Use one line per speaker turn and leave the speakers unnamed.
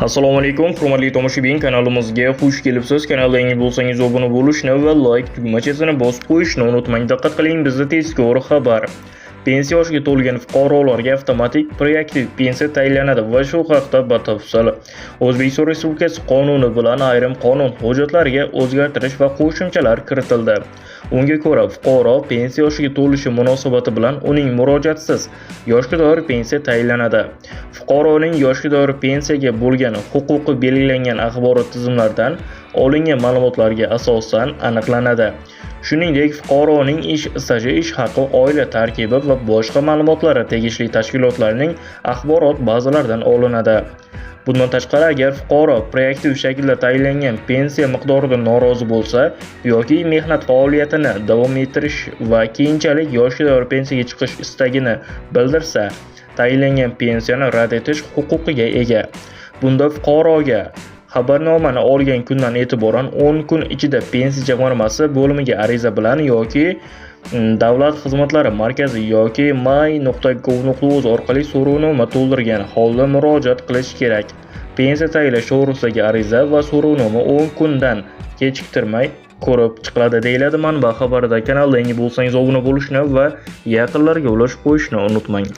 Assalomu alaykum, hurmatli tomoshabin, kanalimizga xush kelibsiz. Kanalda yangi bo'lsangiz, obuna bo'lishni va like tugmachasini bosib qo'yishni unutmang. Diqqat qiling, bizda tezkor xabar. Pensiya yoshiga to'lgan fuqarolarga avtomatik proaktiv pensiya tayinlanadi va shu haqda batafsil. O'zbekiston Respublikasi qonuni bilan ayrim qonun hujjatlariga o'zgartirish va qo'shimchalar kiritildi. Unga ko'ra, fuqaro pensiya yoshiga to'lishi munosabati bilan uning murojaatsiz yoshga doir pensiya tayinlanadi. Fuqaroning yoshga doir pensiyaga bo'lgan huquqi belgilangan axborot tizimlaridan olingan ma'lumotlarga asosan aniqlanadi. Shuningdek, fuqaroning ish staji, ish haqi, oila tarkibi va boshqa ma'lumotlari tegishli tashkilotlarning axborot bazalaridan olinadi. Bundan tashqari, agar fuqaro proaktiv shaklda tayinlangan pensiya miqdoridan norozi bo'lsa yoki mehnat faoliyatini davom ettirish va keyinchalik yoshga doir pensiyaga chiqish istagini bildirsa, tayinlangan pensiyani rad etish huquqiga ega. Bunda fuqaroga xabarnomani olgan kundan e'tiboran 10 kun ichida Pensiya jamg'armasi bo'limiga ariza bilan yoki Davlat xizmatlari markazi yoki my.gov.uz orqali so'rovnoma to'ldirgan holda murojaat qilish kerak. Pensiya tayinlash to'g'risidagi ariza va so'rovnoma 10 kundan kechiktirmay ko'rib chiqiladi, deyiladi manba xabarida. Kanalda yangi bo'lsangiz, obuna bo'lishni va yaqinlarga ulashib qo'yishni unutmang.